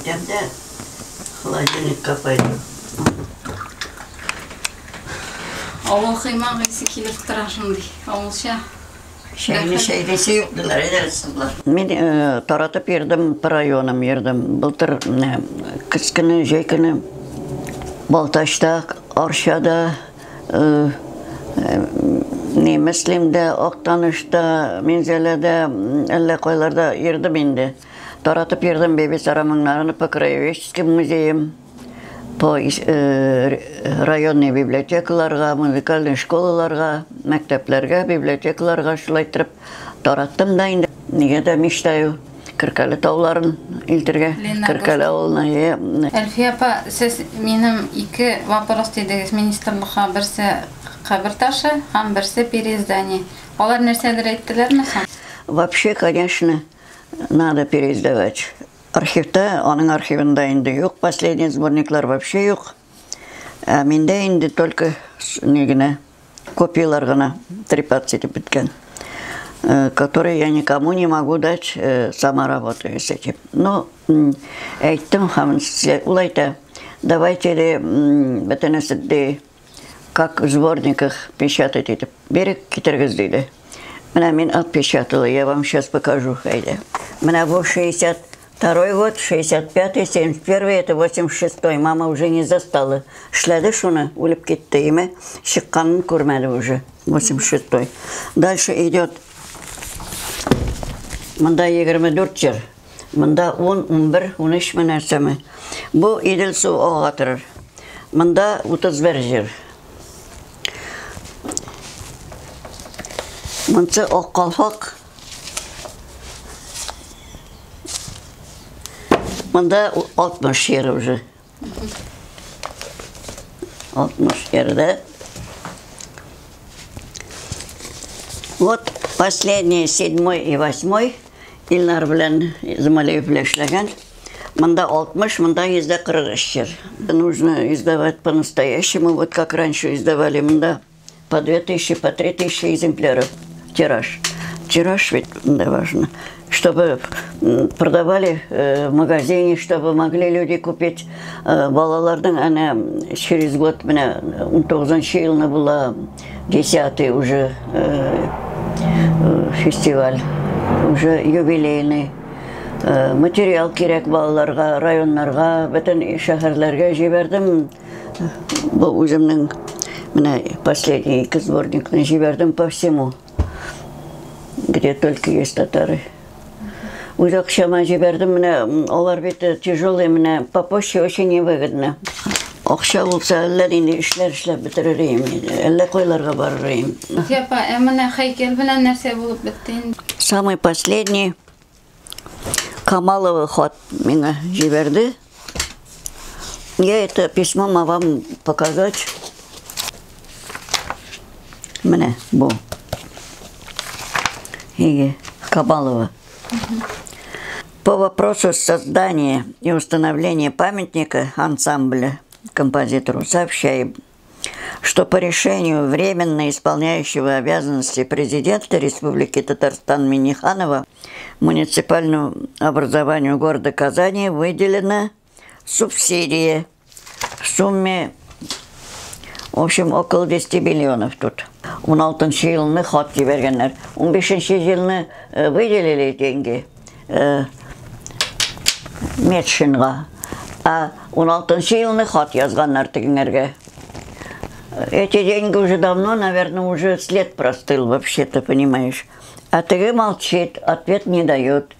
Әйтәм дә, холодильникка пойду. Авыл коймак исе килеп тора шундый. Авылча. Чәйне чәйнесе юк диләр, әйдә сызлар. Мин таратып йөрдем, по районам йөрдем. Былтыр көз көне, җәй көне Балтачта, Арчада, не Мөслимдә, Актанышта, Минзәләдә, әллә кайларда йөрдем инде. Таратып йөрдем Бибисара моңнарын по краеведческим музеям, по районный библиотекаларга, музыкальный школаларга, мәктәпләргә, библиотекаларга шулай иттереп тараттым да инде. Нигә дә мечтаю Керкәле тауларын илтергә, Керкәле авылына. Әлфия апа, сез минем ике вопрос дидегез министрлыкка, берсе кабер ташы һәм берсе переиздание. Алар нәрсәдер әйттеләрме соң? Вообще, конечно, надо переиздавать. Архивта, аның архивында инде юк, последний сборниклар вообще юк. Ә миндә инде только ни генә, копиялар гына трепаться итеп беткән, которые я никому не могу дать, сама работаю с этим. Ну, әйттем һәм ул әйтә, давайте ди, бөтенесе ди, как в сборниках печатать итеп биреп китерегез диде. Менә мин отпечатала, я вам сейчас покажу, әйдә. Менә бу 62 год, 65-й, 71-й, это 86-й. Мама уже не застала. Эшләде шуны, үлеп китте, име, чыкканын күрмәде уже. 86-й. Дальше идет. Монда 24 җыр. Монда 10, 11, 13 ме нәрсәме. Бу Идел су ага торыр. Монда 31 җыр. Монсы Ак калфак. Монда 60 җыр уже. 60 җырда. Вот последний, седьмой и восьмой Илнар белән Замалеев белән эшләгән. Монда 60, монда 143 җыр. Нужно издавать по-настоящему, вот как раньше издавали, монда по 2000, по 3000 экземпляров тираж. Тираж ведь, да, важно, чтобы продавали в магазине, чтобы могли люди купить. Балаларның әнә через год менә 19 елны була 10 уже фестиваль, уже юбилейный. Материал кирәк балаларга, районнарга, бөтен шәһәрләргә җибәрдем. Бу үземнең менә последний ике сборникны җибәрдем по всему, где только есть татары. Үз акчама җибәрдем, менә алар бит тяжелый, менә по почте очень невыгодно. Акча булса, әллә нинди эшләр эшләп бетерер идем, әллә кайларга барыр идем. Әлфия апа, ә менә һәйкәл белән нәрсә булып бетте инде? Самый последний Камалова хат миңа җибәрде. Я это письмо вам показать. Менә бу. Иге, Камалова. По вопросу создания и установления памятника ансамбля композитору сообщаем, что по решению временно исполняющего обязанности президента Республики Татарстан Минниханова муниципальному образованию города Казани выделена субсидия в сумме, в общем, около 10 миллионов тут. 16 елны хат җибәргәннәр. 15 елны выделили деньги Метшинга. А 16 елны хат язганнар тегеңәргә. Эти деньги уже давно, наверное, уже след простыл вообще-то, понимаешь. А теге молчит, ответ не дает.